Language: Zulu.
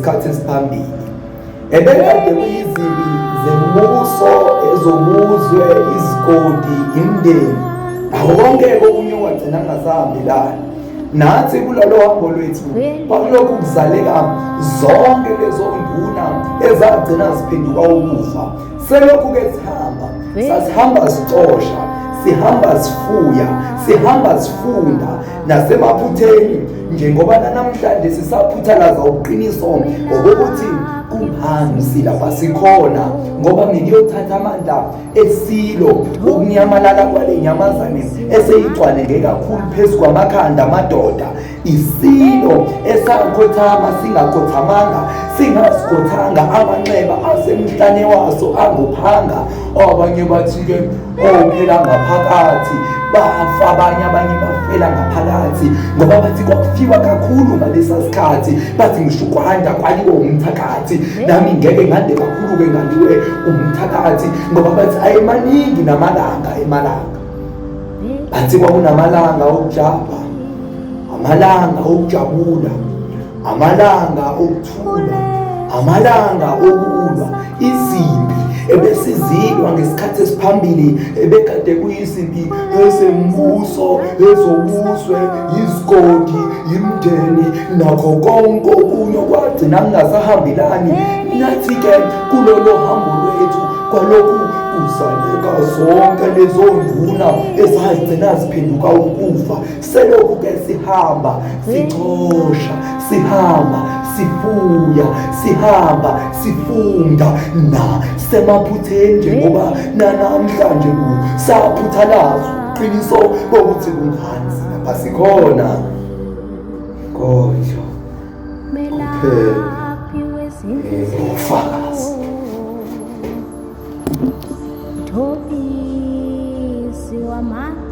ngesikhathi esiphambili. Ebekade kuyizibi zembuso, ezobuzwe, izigodi, imindeni nakho konke okunye okwagcina kungasahambelani. Nathi kulolo hambo lwethu kwakulokhu kuzaleka zonke lezo nduna ezagcina ziphenduka ukufa. Selokhu-ke sihamba, sasihamba sicosha, sihamba sifuya, sihamba sifunda nasemaphutheni njengoba nanamhlanje sisaphuthalaza ubuqiniso ngokuthi kungani silapha sikhona ngoba ngikuyothatha amandla esilo ukunyamalala kwale nyamazane eseyigcwaleke kakhulu phezu kwamakhanda amadoda. Isilo esakhothama singakhothamanga, singasikhothanga amanxeba asemhlane waso anguphanga. Abanye bathi-ke ophela ngaphakathi bafa, abanye abanye bafela ngaphakathi ngoba bathi kwakufiwa kakhulu ngalesa sikhathi, bathi ngisho ukwanda kwaliwe umthakathi. Nami ngeke ngande kakhulu-ke ngaliwe umthakathi ngoba bathi ayemaningi namalanga emalanga. Bathi kwakunamalanga okujabha, amalanga okujabula, amalanga okuthula, amalanga okulwa izimpi ebesizilwa ngesikhathi esiphambili ebekade kuyizimpi ezembuso, ezobuzwe, izigodi, imndeni nakho konke okunye okwagcina kungasahambelani. Nathi-ke kulolo hambo lwethu kwalokhu kuzaleka zonke lezo nduna ezagcina ziphenduka ukufa. Selokhu ke sihamba sicosha, sihamba sifuya, sihamba sifunda nasemaphutheni njengoba nanamhlanje kusaphuthalazo qiniso bokuthi kungani lapha sikhona. Kodwa kuphela ufakazi. Mthobisi wamandla.